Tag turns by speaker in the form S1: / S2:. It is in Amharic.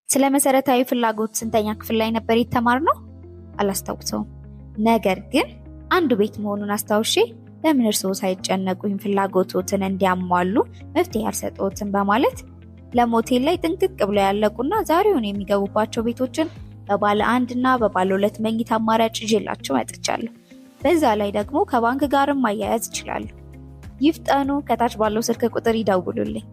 S1: ስለ መሰረታዊ ፍላጎት ስንተኛ ክፍል ላይ ነበር የተማርነው? አላስታውሰውም። ነገር ግን አንዱ ቤት መሆኑን አስታውሼ ለምን እርስዎ ሳይጨነቁ ይህን ፍላጎቶትን እንዲያሟሉ መፍትሄ አልሰጠዎትም በማለት ለሞቴል ላይ ጥንቅቅ ብለው ያለቁና ዛሬውን የሚገቡባቸው ቤቶችን በባለ አንድ እና በባለ ሁለት መኝታ አማራጭ ይዤላችሁ መጥቻለሁ። በዛ ላይ ደግሞ ከባንክ ጋርም ማያያዝ ይችላሉ። ይፍጠኑ፣ ከታች ባለው ስልክ ቁጥር ይደውሉልኝ።